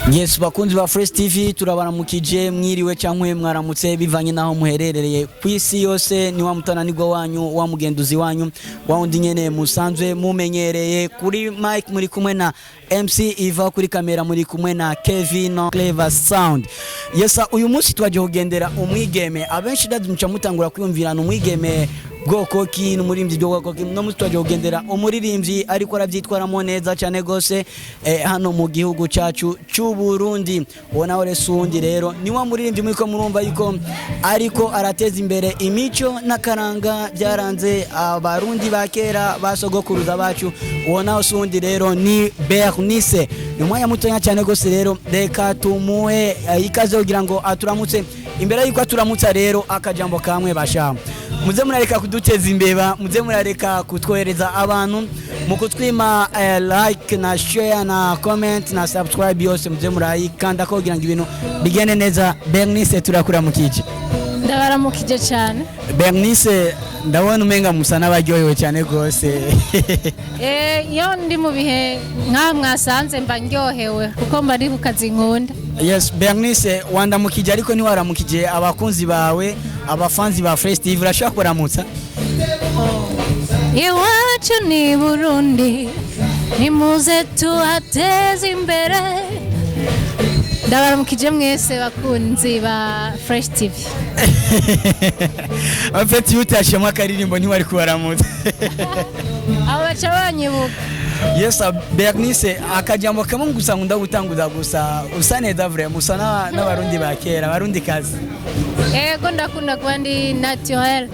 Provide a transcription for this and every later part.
Yes, bakunzi ba Fresh TV, turabaramukije, mwiriwe cyangwa mwaramutse bivanye naho muherereye ku isi yose. Ni wa mutananirwa wanyu, wa mugenduzi wanyu, wa wundi nyene musanzwe mumenyereye. Kuri mic muri kumwe na MC Eva, kuri kamera muri kumwe na Kevin Clever Sound. Yes, uyu munsi twaje kugendera umwigeme. Abenshi ndazi muca mutangura kwiyumvirana umwigeme bwoko ki n'umuririmbyi bwoko ki. No munsi twaje kugendera umuririmbyi ariko aravyitwaramo neza cyane gose hano mu gihugu cacu c'u Burundi. Uwo nawe rero uwundi rero ni wa muririmbyi muriko murumva yuko ariko arateza imbere imico n'akaranga byaranze Abarundi ba kera, basogokuruza bacu. Uwo nawe uwundi rero ni Bernice. Ni umwanya mutonya cyane gose rero, reka tumuhe ikaze kugira ngo aturamutse. Imbere yuko aturamutsa rero, akajambo kamwe basha: muze murareka kuduteza imbeba, muze murareka kutwohereza abantu mu kutwima like na share na comment na subscribe, yose muze murayikanda ko kugira ngo ibintu bigende neza. Bernice, turakuramukije. Ndabaramukije cyane. Bernice, ndabona umenga musa n'abaryohewe cyane rwose. Iyo ndi mu bihe nk'aha mwasanze mba ndyohewe kuko mba ndi ku kazi nkunda. Yes, Bernice, wandamukije ariko ntiwaramukije abakunzi bawe, abafanzi ba Fresh TV. Urashobora kuramutsa? Iwacu ni Burundi, nimuze tuhateze imbere. Ndabaramukije mwese bakunzi ba Fresh TV. En fait, iyo utashemo akaririmbo ntiwari kubaramutsa. Abo baca banyibuka. Yes, Bernice, akajambo kamwe gusa nkunda gutanguza gusa: usa neza vraiment, usa n'Abarundi ba kera, Abarundi kazi. Ego, ndakunda kuba ndi naturel.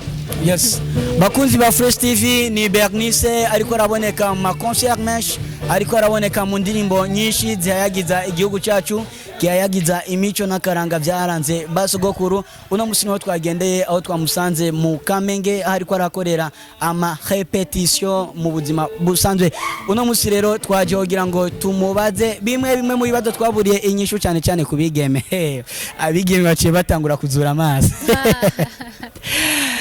Yes, bakunzi ba Fresh TV, ni Bernice ariko araboneka mu ma concert menshi, ariko araboneka mu ndirimbo nyinshi zihayagiza igihugu cyacu, gihayagiza imico n'akaranga byaranze basogokuru. Uno musi niho twagendeye, aho twamusanze mu Kamenge, aho ariko arakorera ama répétition mu buzima busanzwe. Uno musi rero twaje kugira ngo tumubaze bimwe bimwe mu bibazo twaburiye inyishu, cyane cyane ku bigeme. Abigeme baciye batangura kuzura amaso.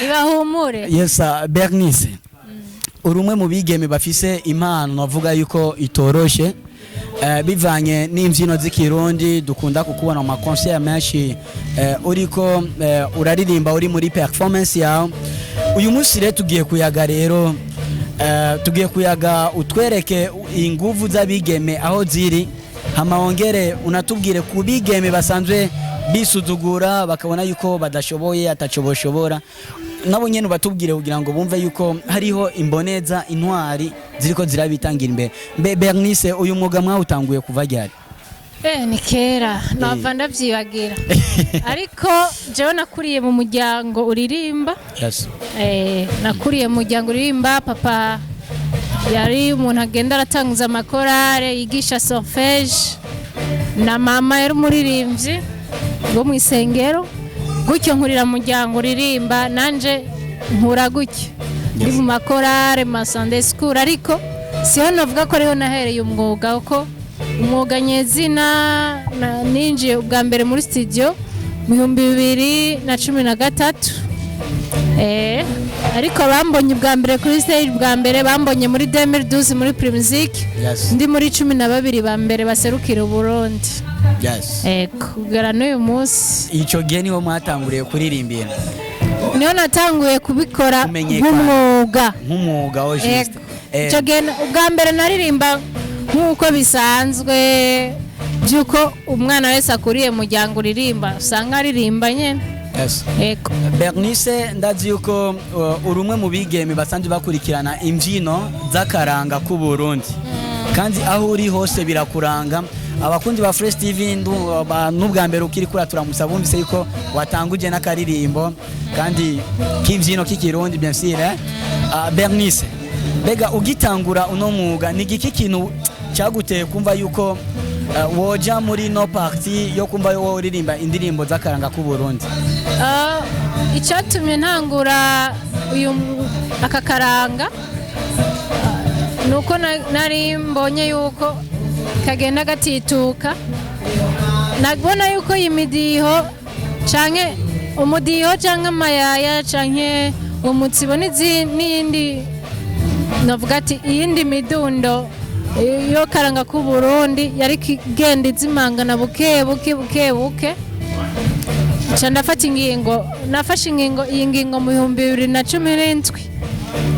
Ibahumure. Yes, Bernice, uri umwe mu bigeme bafise impano navuga yuko itoroshe, bivanye n'imbyino z'Ikirundi. Dukunda kukubona mu ma concert menshi, uriko uraririmba, uri muri performance yawe. Uyu munsi rero tugiye kuyaga rero, tugiye kuyaga utwereke inguvu z'abigeme aho ziri, hama wongere unatubwire ku bigeme basanzwe bisuzugura, bakabona yuko badashoboye, ataco boshobora, nabo nyene ubatubwire kugira ngo bumve yuko hariho imboneza, intwari ziriko zirabitangira imbere. Mbe Bernice, uyu mwuga mwawutanguye kuva ryari? Ni kera, nava ndavyibagira, ariko jewe nakuriye mu muryango uririmba. Nakuriye mu muryango uririmba. Papa yari umuntu agenda aratanguza amakorale, yigisha solfège, na mama yari umuririmbyi wo mu isengero. Gutyo nkurira mu muryango uririmba, nanje nkura gutyo ndi mu makorale, mu ma Sunday school, ariko siho navuga ko ariho nahereye umwuga, kuko umwuga nyezina ninjiye ubwa mbere muri studio mu 2013. Ariko bambonye ubwa mbere kuri stage, bwa mbere bambonye muri 2012 muri Primusic, ndi muri 12 ba mbere baserukira Uburundi. Kugera n'uyu munsi. Ico gihe niho mwatanguriye kuririmbira? Niho natanguye kubikora Kumenyekana. nk'umwuga. Nk'umwuga wo juste. Ico gihe ubwa mbere naririmba nk'uko bisanzwe by'uko umwana wese akuriye mu muryango uririmba usanga aririmba nyine. Ego. Bernice, ndazi yuko uri umwe mu bigeme basanzwe bakurikirana imbyino z'akaranga k'u Burundi, kandi aho uri hose birakuranga. Abakunzi ba Fresh TV n'ubwa mbere ukiri kura turamusa bumvise yuko watanguje n'akaririmbo kandi k'imbyino k'Ikirundi, bien sûr, eh? Bernice, mbega ugitangura uno mwuga, ni igiki kintu cyaguteye kumva yuko woja muri no partie yo kumva wowe uririmba indirimbo z'akaranga k'u Burundi? Icyatumye ntangura uyu aka karanga ni uko nari mbonye yuko kagenda gatituka. Nabona yuko iyi midiho canke umudiho canke amayaya canke umutsibo n'iyindi, navuga ati iyindi midundo. Iyo karanga k'u Burundi yari igenda izimangana buke buke buke buke. Nca ndafata ingingo, nafashe ingingo, iyi ngingo mu 2017,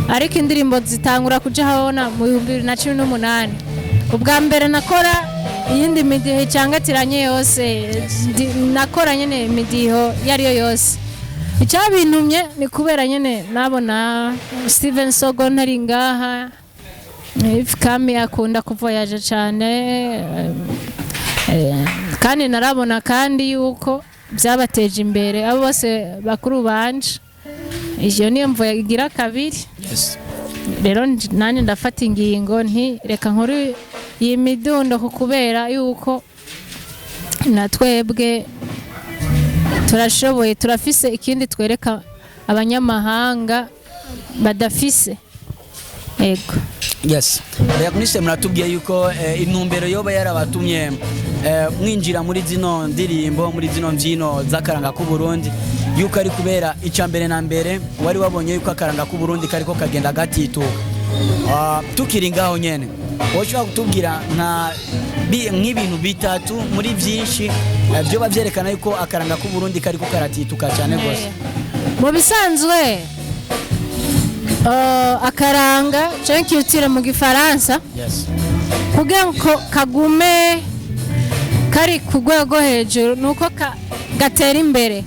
ariko indirimbo zitangura kuja habona mu 2018. Ubwa mbere nakora iyindi midiho icangatiranye yose, nakora nyene imidiho iyo ariyo yose. Icabintumye ni kubera nyene nabona Steven Sogo ntari ngaha. If Kami akunda kuvoyaje cyane, kandi narabona kandi yuko byabateje imbere abo bose bakuru banje. Iyo niyo mvo igira kabiri. Rero nanjye ndafata ingingo nti reka nkuru iyi midundo ku kubera yuko na twebwe turashoboye, turafise ikindi twereka abanyamahanga badafise. Ego. Yes, Bernice, muratubwiye yuko intumbero yoba yarabatumye mwinjira muri zino ndirimbo, muri zino mbyino z'akaranga k'u Burundi, yuko ari kubera icya mbere na mbere wari wabonye yuko akaranga k'u Burundi kariko kagenda gatituka. Tukiri ngaho nyene, woshobora kutubwira nka nk'ibintu bitatu muri byinshi byoba byerekana yuko akaranga k'u Burundi kariko karatituka cyane gose? Mu bisanzwe, akaranga canke culture mu Gifaransa, kugira ngo kagume kari ku rwego hejuru nuko gatera imbere,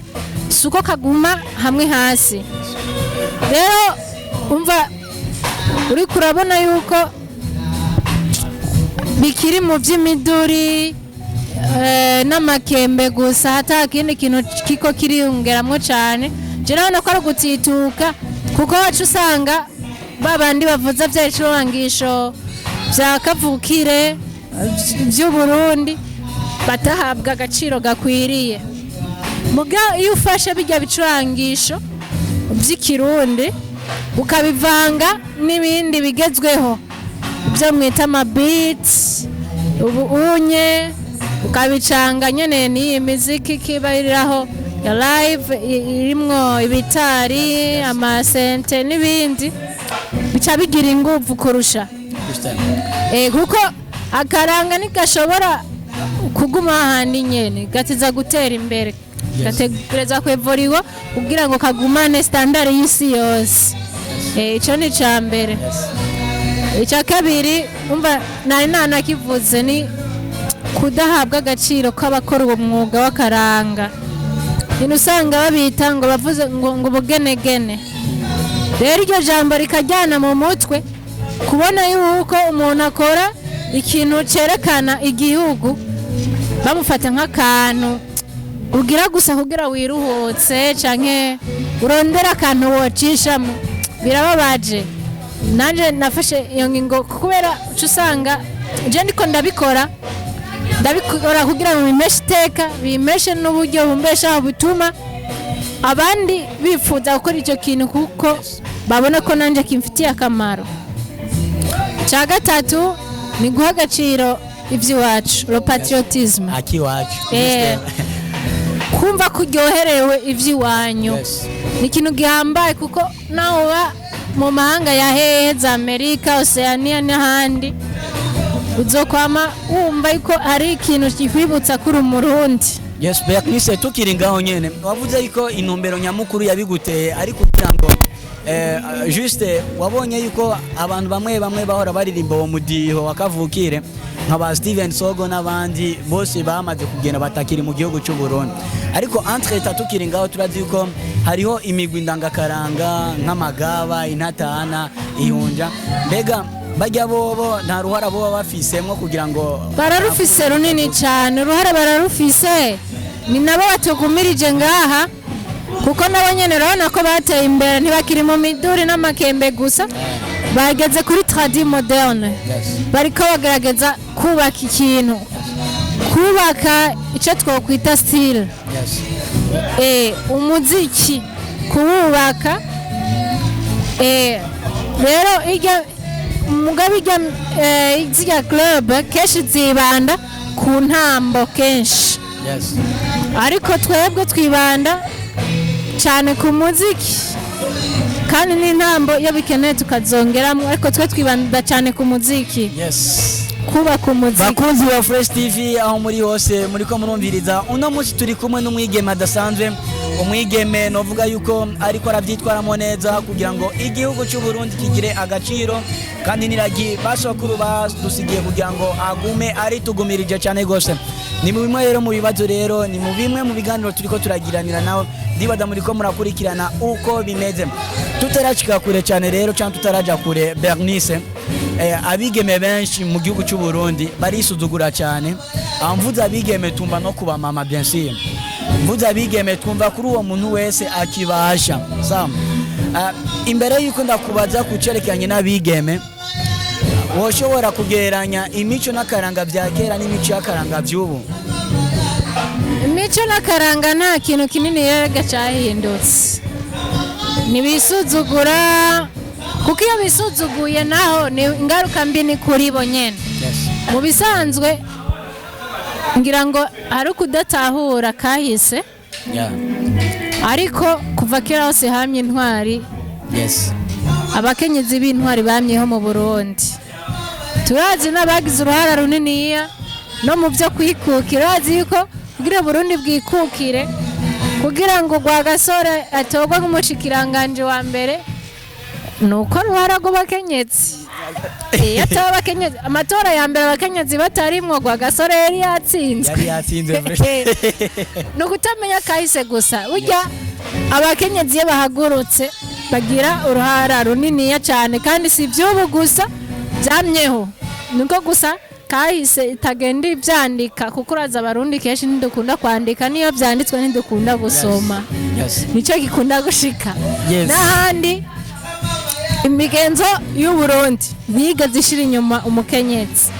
si uko kaguma hamwe hasi. Rero umva, uriko urabona yuko bikiri mu by'imiduri n'amakembe gusa, hata kindi kintu kiko kiriyongeramwo cyane. Je urabona ko ari ugutituka, kuko wacu usanga babandi bavuza bya bicurangisho bya kavukire by'Uburundi batahabwa agaciro gakwiriye. Muga iyo ufashe bijya bicurangisho by'Ikirundi ukabivanga n'ibindi bigezweho byo mwita amabeats ubu unye, ukabicanga nyene n'iyi miziki kibariraho ya live irimwo ibitari, amasente n'ibindi, bica bigira inguvu kurusha. Christian. Kuko akaranga ntigashobora kuguma hahandi nyene, gatiza gutera imbere, gategereza kwevoriwa kugira ngo kagumane standard y'isi yose. Ico ni ica mbere. Icya kabiri, umva, nari nanakivuze, ni kudahabwa agaciro kw'abakora uwo mwuga w'akaranga. Ibintu usanga babita ngo bavuze ngo ubugenegene. Rero iryo jambo rikajyana mu mutwe, kubona yuko umuntu akora ikintu cyerekana igihugu bamufata nk'akantu ugira gusa kugira wiruhutse canke urondera akantu wocishamo, birababaje. Nanjye nafashe iyo ngingo kubera uca usanga je ndiko ndabikora kugira ngo bimpeshe iteka, bimpeshe n'uburyo bumbeshaho, butuma abandi bifuza gukora icyo kintu kuko babona ko nanjye kimfitiye akamaro. Cya gatatu ni guha agaciro iby'iwacu, le patriotisme. Akiwacu. Kumva ko uryoherewe iby'iwanyu ni ikintu gihambaye, kuko nawe uba mu mahanga ya hehe, za Amerika, Oceania n'ahandi, uzokwama wumva yuko hari ikintu kikwibutsa kuri Umurundi. Yes, Bernice, tukiri ngaho nyene, wavuze yuko intumbero nyamukuru yabiguteye ari kugira ngo juste wabonye yuko abantu bamwe bamwe bahora baririmba uwo mudiho wakavukire nka ba Steven Sogo n'abandi bose bamaze kugenda, batakiri mu gihugu cy'u Burundi. Ariko entre temps, tukiri ngaho, turazi yuko hariho imigwi ndangakaranga nk'amagaba, intatana, ihunja. Mbega bajya bobo nta ruhara boba bafisemwo kugira ngo? Bararufise runini cyane uruhara, bararufise. Ni nabo batugumirije ngaha, kuko nabo nyene urabona ko bateye imbere, ntibakiri mu miduri n'amakembe gusa, bageze kuri tradi moderne. Bariko bagerageza kubaka ikintu, kubaka icyo twakwita style, umuziki kuwubaka. Rero irya mugabe irya zirya club kenshi zibanda ku ntambo kenshi, ariko twebwe twibanda cyane ku muziki, kandi n'intambo iyo bikeneye tukazongeramo, ariko twe twibanda cyane ku muziki. Kubaka umuziki. Bakunzi ba Fresh TV, aho muri hose muriko murumviriza, uno munsi turi kumwe n'umwigeme adasanzwe, umwigeme novuga yuko ariko arabyitwaramo neza kugira ngo igihugu cy'u Burundi kigire agaciro kandi niragi basokuru badusigiye kugira ngo agume aritugumirije cyane gose. Ni mu bimwe rero mu bibazo, rero ni mu bimwe mu biganiro turiko turagiranira nawe. Ndibaza muriko murakurikirana uko bimeze. Tutaracika kure cyane rero cyangwa tutaraja kure, Bernice, abigeme benshi mu gihugu cy'u Burundi barisuzugura cyane. Aho mvuze abigeme, tumva no kuba mama, bien sûr. Mvuze abigeme, twumva kuri uwo muntu wese akibasha. Sam, imbere yuko ndakubaza ku cerekeranye n'abigeme, woshobora kugereranya imico n'akaranga bya kera n'imico y'akaranga by'ubu? Imico n'akaranga nta kintu kinini yega cyahindutse. Ntibisuzugura, kuko iyo bisuzuguye naho ni ingaruka mbi, ni kuri bo nyine. Mu bisanzwe ngira ngo hari ukudatahura kahise, ariko kuva kera hose hamye intwari. Abakenyezi b'intwari bamyeho mu Burundi. Turazi n'abagize uruhara runiniya no mu byo kwikukira. Urazi yuko kugira Burundi bwikukire, kugira ngo Rwagasore atorwe nk'umushikiranganje wa mbere, ni uko ruhara rw'abakenyezi. Iyo ataba abakenyezi, amatora ya mbere abakenyezi batarimwo, Rwagasore yari yatsinzwe. Yari yatsinze. Ni ukutamenya kahise gusa. Burya abakenyezi iyo bahagurutse bagira uruhara runiniya cyane, kandi si iby'ubu gusa, byamyeho. Niko gusa kahise itagenda ibyandika, kuko uraza Abarundi kenshi ntidukunda kwandika, niyo byanditswe ntidukunda gusoma. Nicyo gikunda gushika. N'ahandi imigenzo y'Uburundi ntiyigeze ishira inyuma umukenyezi.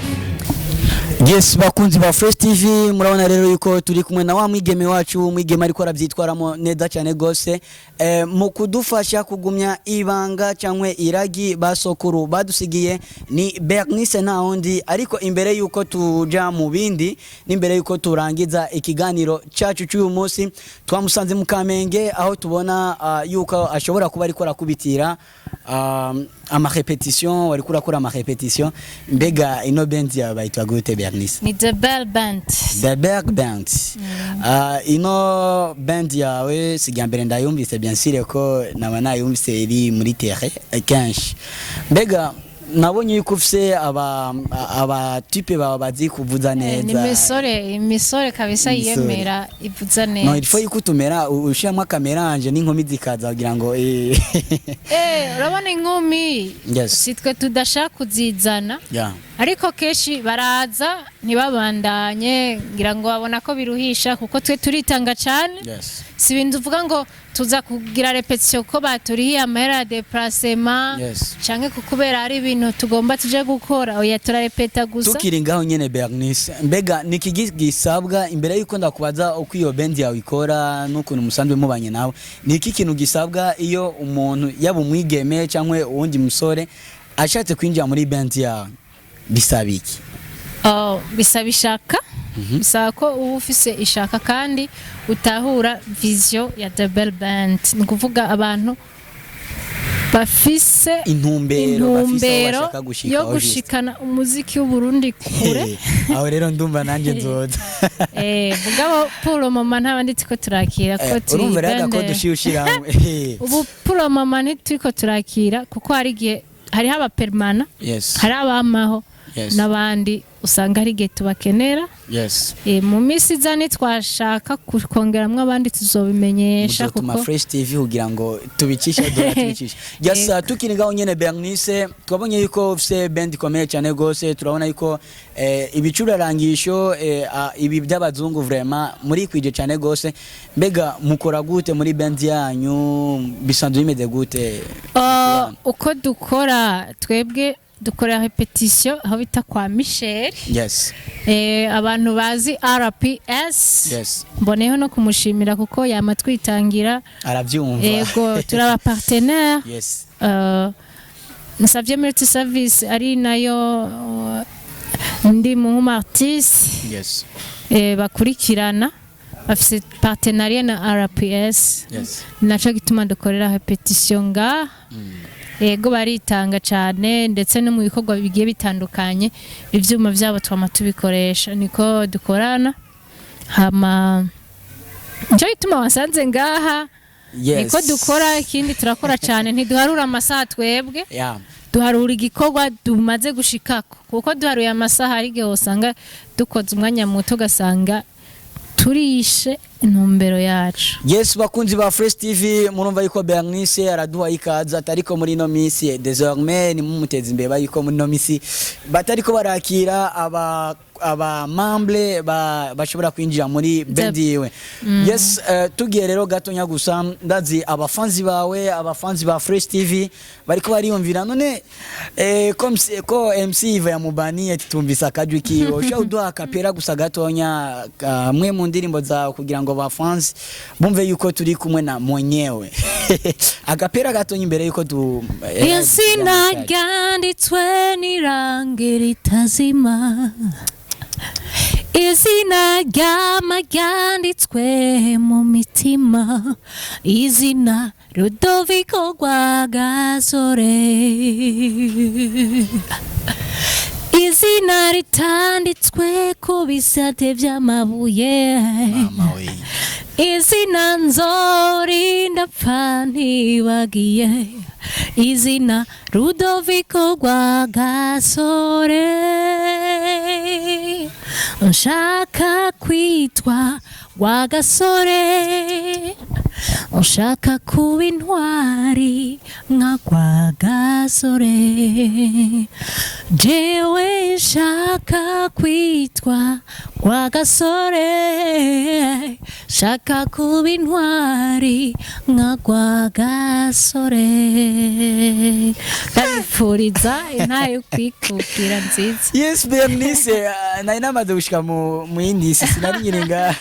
Yes, bakunzi ba Fresh TV, murabona rero yuko turi kumwe na wa mwigeme wacu, umwigeme ariko arabyitwaramo neza cyane gose mu kudufasha kugumya ibanga cyangwa iragi basokuru badusigiye. Ni Bernice nta wundi. Ariko imbere yuko tuja mu bindi n'imbere yuko turangiza ikiganiro cyacu cy'uyu munsi, twamusanze mu Kamenge aho tubona yuko ashobora kuba ariko arakubitira ama répétition, wari kurakora ama répétition. Mbega ino band yawe bayitwa gute, Bernice? Ni The Bell Band. The Berg Band. Ino band yawe si irya mbere ndayumvise, bien sûr ko naba nayumvise iri muri terrain kenshi. Mbega nabonye yuko ufise aba type bawe bazi kuvuza neza. Ni imisore, imisore kabisa. Imisore. Yiyemera, ivuza No, neza. il faut yuko utumera ushiramo aka mélange n'inkumi zikaza kugira ngo Urabona inkumi, si twe tudashaka kuzizana, ariko kenshi baraza ntibabandanye. Ngira ngo babona ko biruhisha, kuko twe turitanga cyane. Si ibintu uvuga ngo tuza kugira répétition ko baturihiye amahera ya déplacement canke kubera hari ibintu tugomba tuje gukora. Oya, turarepeta gusa. Tukiri ngaho nyene, Bernice, mbega ni iki gisabwa, imbere yuko ndakubaza uko iyo band yawe ikora n'ukuntu musanzwe mubanye nawe, ni iki kintu gisabwa iyo umuntu, yaba umwigeme cyangwa uwundi musore, ashatse kwinjira muri band yawe? Bisaba iki? Oh, bisaba ishaka, bisaba ko uba ufise ishaka kandi utahura vision ya The Bell Band. Ni ukuvuga abantu bafise intumbero, bafise aho intumbero bashaka gushika yo aho juste. Gushikana umuziki w'Uburundi kure. Aho rero ndumva nanjye nzoza. Mugabo pour le moment nta bandi turiko turakira ko turi Urumva rero band. ko dushiye ushirahamwe. Ubu pour le moment ntituriko turakira, kuko hari igihe hariho aba permanents, hari abamaho n'abandi usanga hari igihe tubakenera. Mu minsi iza nitwashaka kongeramwo abandi tuzobimenyesha. Muzotuma Kuko Fresh TV kugira ngo tubicishe, dora tubicishe. Yes, tukiri ngaho nyene, Bernice, twabonye yuko ufise band ikomeye cyane gose. Turabona yuko ibicurarangisho ibi by'abazungu vraiment muri kwije cyane gose. Mbega mukora gute muri band yanyu? Bisanzwe bimeze gute? Uko dukora twebwe, dukora répétition aho bita kwa Michel. Abantu bazi RPS, mboneyeho no kumushimira kuko yama twitangira. Arabyumva. Ego, turaba partenaire. Nsavye multi service, ari nayo ndi mu artiste bakurikirana, bafise partenariat na RPS. Naco gituma dukorera répétition ngaha. Yego, baritanga cyane, ndetse no mu bikorwa bigiye bitandukanye ivyuma vyabo twama tubikoresha, niko dukorana. Hama nico gituma wasanze ngaha. Niko dukora. Ikindi, turakora cyane, ntiduharura amasaha twebwe, duharura igikorwa tumaze gushikako, kuko duharuye amasaha hari igihe usanga dukoze umwanya muto, ugasanga turishe intumbero yacu. Yes, bakunzi ba Fresh TV, murumva yuko Bernice araduha ikaze, atariko muri ino minsi désormais ni mumuteza imbere, bayiko muri ino minsi batariko barakira aba membre bashobora kwinjira muri band yiwe. Yes, tugiye rero gatonya gusa, ndazi abafanzi bawe, abafanzi ba Fresh TV bariko bariyumvira none ko MC Iva yamubaniye, tutumvise akajwi kiwe. Ushobora uduha a cappella gusa gatonya kamwe mu ndirimbo zawe kugira ngo abafanzi bumve yuko turi kumwe na mwenyewe? A cappella gatonya imbere yuko tu Izina ryanditswe n'irangi ritazima, izina ryama ryanditswe mu mitima, izina Rudoviko Rwagasore, izina ritanditswe ku bisate by'amabuye, Mama we. izina nzorinda pfa ntibagiye, izina Rudoviko Rwagasore. Nshaka kwitwa Rwagasore, nshaka kuba intwari nka Rwagasore, jewe nshaka kwitwa Rwagasore, nshaka kuba intwari nka Rwagasore. Ndabifuriza intahe yo kwikukira nziza. Yes, Bernice, nari namaze gushika mu yindi si, sinari nyine nga.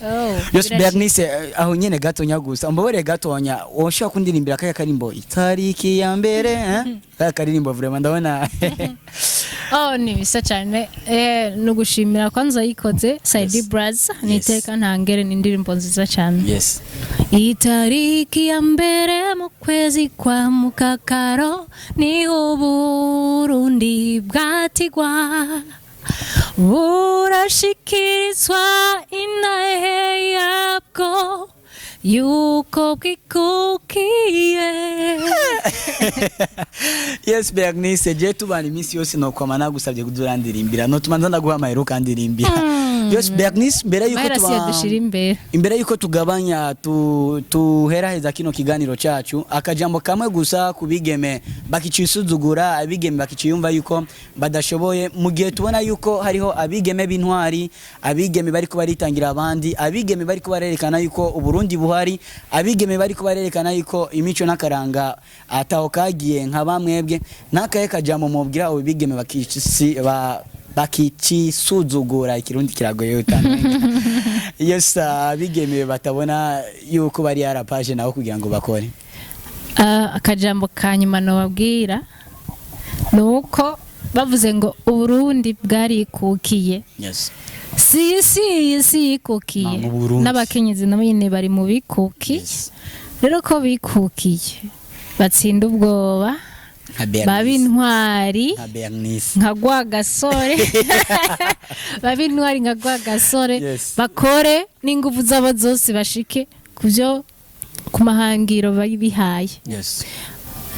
Oh, Yes, Bernice, aho nyene gatonya gusa, mbabarire gatonya, woshobora kundirimbira kaya karimbo itariki ya mbere, eh? Kaya karirimbo vraiment ndabona. Oh, ni bisa cyane. Ni ugushimira kwanza yikoze Saidi Brazza, ni iteka ntangere, ni indirimbo nziza cyane. Itariki ya mbere mu kwezi kwa mukakaro ni Uburundi bwatigwa, burashikirizwa intahe yabwo yuko bwikukiye. Yes, Bernice, je tubana iminsi yose nokwama nagusabye kuzurandirimbira, notuma nza ndaguha amahera ukandirimbira. Yes, Bernice, mbere yuko Mahera siyo tuba dushira imbere. Imbere yuko tugabanya tuheraheza kino kiganiro cacu, akajambo kamwe gusa kubigeme bakicisuzugura, abigeme bakiciyumva yuko badashoboye, mu gihe tubona yuko hariho abigeme b'intwari, abigeme bariko baritangira abandi, abigeme bariko barerekana yuko Uburundi buhari, abigeme bariko barerekana yuko imico n'akaranga ataho kagiye, nka bamwebwe, nakaye kajambo mubwira abo bigeme bakicisuzugura? Ikirundi kiragoye utamenya. Yes, abigeme batabona yuko bari yarapaje nabo kugira ngo bakore. Akajambo ka nyuma nobabwira ni uko bavuze ngo Uburundi bwarikukiye. Si isi, iyi si yikukiye. Mu Burundi. N'abakenyezi nabo nyine bari mu bikukiye. Rero ko bikukiye, batsinda ubwoba, Nka Bernice. baba intwari. Nka Bernice. Nka Rwagasore, baba intwari nka Rwagasore. Bakore n'ingufu zabo zose, bashike ku byo, ku mahangiro bihaye.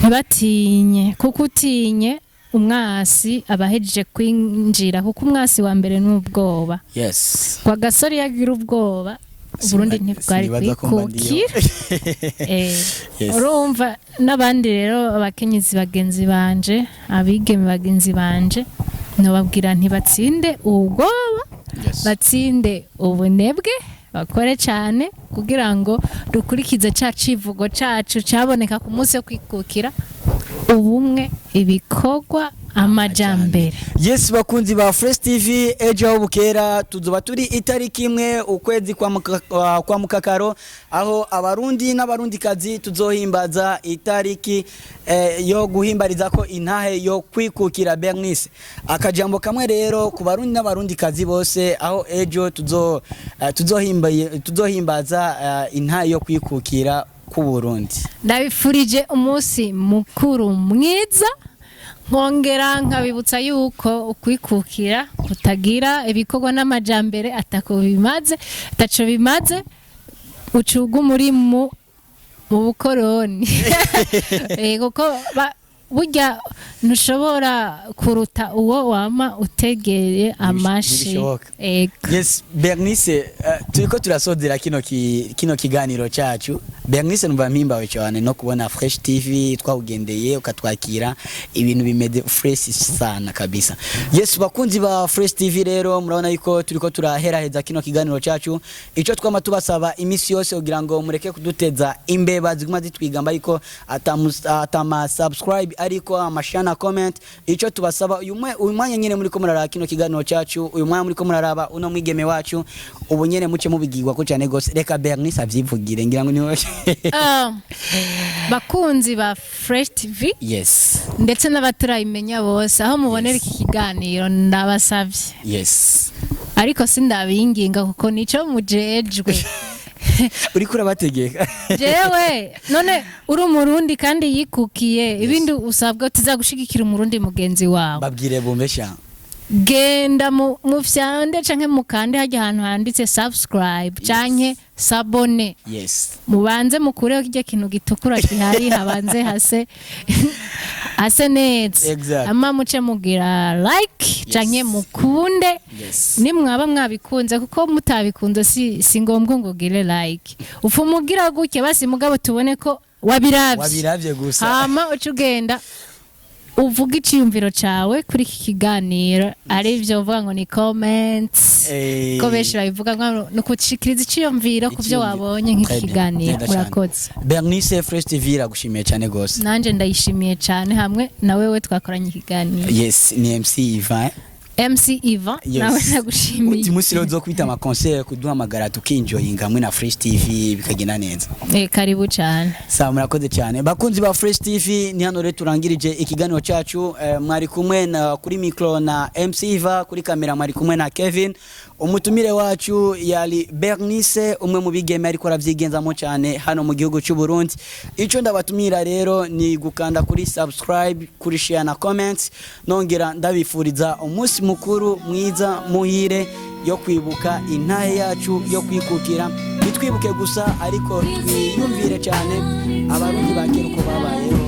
Ntibatinye, kuko utinye umwasi aba ahejeje kwinjira, kuko umwasi wa mbere ni ubwoba. Rwagasore iyo agira ubwoba, Uburundi ntibwari Sinibaza ko mba ndiyo. kwikukira. Urumva n'abandi rero, abakenyezi bagenzi banje, abigeme bagenzi banje, nobabwira ntibatsinde ubwoba, batsinde ubunebwe, bakore cyane kugira ngo dukurikize ca civugo cacu caboneka ku munsi wo kwikukira: ubumwe, ibikorwa, amajambere. Yes, bakunzi ba Fresh TV, ejo aho bukera tuzoba turi itariki 1 ukwezi kwa mukakaro, aho abarundi n'abarundikazi tuzohimbaza itariki yo guhimbariza ko intahe yo kwikukira. Bernice, akajambo kamwe rero ku barundi n'abarundikazi bose, aho ejo tuzohimbaza intahe yo kwikukira. k'u Burundi. Ndabifurije umunsi mukuru mwiza, nkongera nkabibutsa yuko ukwikukira kutagira ibikorwa n'amajambere atako bimaze, ataco bimaze, ucuga muri mu bukoroni. Kuko burya ntushobora kuruta uwo wama utegeye amashi. Ntibishoboka. Ego. Yes, Bernice, turiko turasozera kino kiganiro cacu. Bernice, numva mpimbawe cyane no kubona Fresh TV twawugendeye ukatwakira, ibintu bimeze fresh sana kabisa. Yes, bakunzi ba Fresh TV, rero murabona yuko turiko turaheraheza kino kiganiro cacu. Ico twama tubasaba imisi yose kugira ngo mureke kuduteza imbeba ziguma zitwigamba yuko atama subscribe, ariko amashana comment. Ico tubasaba uyu mwanya nyene muriko muraraba kino kiganiro cacu, uyu mwanya muriko muraraba uno mwigeme wacu, ubu nyene muce mubigirwa ko cyane gose. Reka Bernice avyivugire, ngira ngo niwe. Bakunzi ba Fresh TV ndetse n'abaturayimenya bose, aho mubonera iki kiganiro, ndabasabye, ariko sindabinginga kuko nico mujejwe. Uriko urabategeka. Jewe none uri Umurundi kandi yikukiye, ibindi usabwa tuzagushigikira Umurundi mugenzi wawe. Babwire bumve sha. Genda mu fyande canke mukande hajya ahantu handitse subscribe canke s'abonner. Mubanze mukureho kirya kintu gitukura gihari, habanze hase neza. Ama muce mugira like canke mukunde nimwaba mwabikunze, kuko mutabikunze si ngombwa ngo ugire like, upfa umugira gutya basi, mugabo tubone ko wabiravye. Wabiravye gusa. Hama uca ugenda uvuga iciyumviro cawe kuri iki kiganiro, ari byo uvuga ngo ni comments, ko benshi babivuga ngo ni ukushikiriza iciyumviro ku byo Iciyumviro. wabonye nk'iki Très bien. kiganiro. Neza cane. Murakoze. Bernice, Fresh TV iragushimiye cyane gose. Nanje ndayishimiye cyane hamwe na wewe twakoranye ikiganiro. Yes, ni MC Ivan. MC Ivan. Nawe ndagushimiye. Uti musi rero uzokwita ama concert kuduhamagara, tukinjoyinga hamwe na Fresh TV bikagenda neza. Karibu cyane. Sawa, murakoze cyane bakunzi ba Fresh TV. Ni hano rero turangirije ikiganiro cyacu. Mwari kumwe na kuri micro na MC Iva, kuri kamera mwari kumwe na Kevin. Umutumire wacu yari Bernice, umwe mu bigeme ariko aravyigenzamo cyane hano mu gihugu cy'u Burundi. Ico ndabatumira rero ni gukanda kuri subscribe, kuri share na comments. Nongera ndabifuriza umunsi mukuru mwiza muhire yo kwibuka intahe yacu yo kwikukira. Ntitwibuke gusa, ariko twiyumvire cyane Abarundi ba kera uko babayeho.